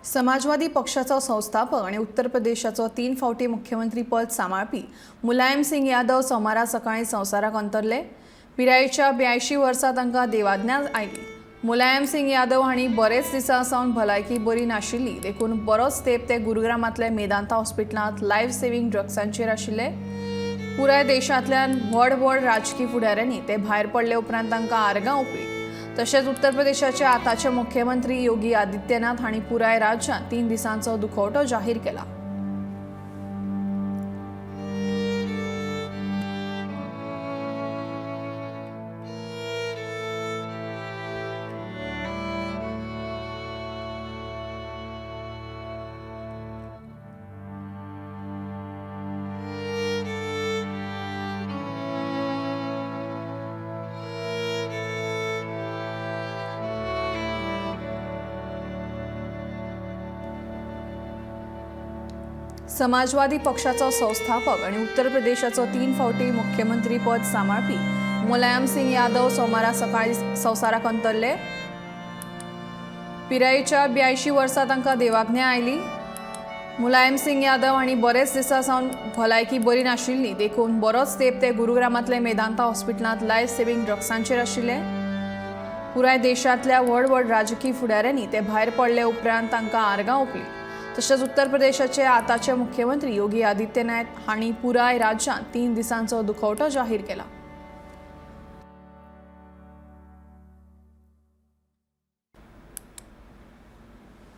समाजवादी पक्षाचो संस्थापक आनी उत्तर प्रदेशाचो 3 फावटी मुख्यमंत्री पद सांबाळपी मुलायम सिंग यादव सोमारा सकाळीं संवसाराक अंतरले. पिरायेच्या 82 वर्सां तांकां देवाज्ञा आयली. मुलायम सिंग यादव हांणी बरेच दिसां सावन भलायकी बरी नाशिल्ली, देखून बरोच तेंप ते गुरुग्रामांतल्या मेदांता हॉस्पिटलांत लायफ सेव्हिंग ड्रग्सांचेर आशिल्ले. पुराय देशांतल्यान व्हड व्हड राजकी फुडाऱ्यांनी ते भायर पडले उपरांत तांकां आर्गां ओंपली. तशेंच उत्तर प्रदेशाचे आतांचे मुख्यमंत्री योगी आदित्यनाथ हांणी पुराय राज्यांत 3 दिसांचो दुखवटो जाहीर केला. समाजवादी पक्षाचो संस्थापक आनी उत्तर प्रदेशाचो 3 फावटी मुख्यमंत्री पद सांबाळपी मुलायम सिंग यादव सोमारा सकाळीं संवसाराक अंतरले. पिरायेच्या 82 वर्सां तांकां देवाज्ञा आयली. मुलायम सिंग यादव हांणी बरेच दिसां सावन भलायकी बरी नाशिल्ली, देखून बरोच तेंप ते गुरुग्रामांतल्या मेदांता हॉस्पिटलांत लायफ सेव्हिंग ड्रग्सांचेर आशिल्ले. पुराय देशांतल्या व्हड व्हड राजकी फुडाऱ्यांनी ते भायर पडले उपरांत तांकां आर्गां ओंपली. तशेंच उत्तर प्रदेशाचे आतांचे मुख्यमंत्री योगी आदित्यनाथ हांणी पुराय राज्यांत 3 दिसांचो दुखवटो जाहीर केला.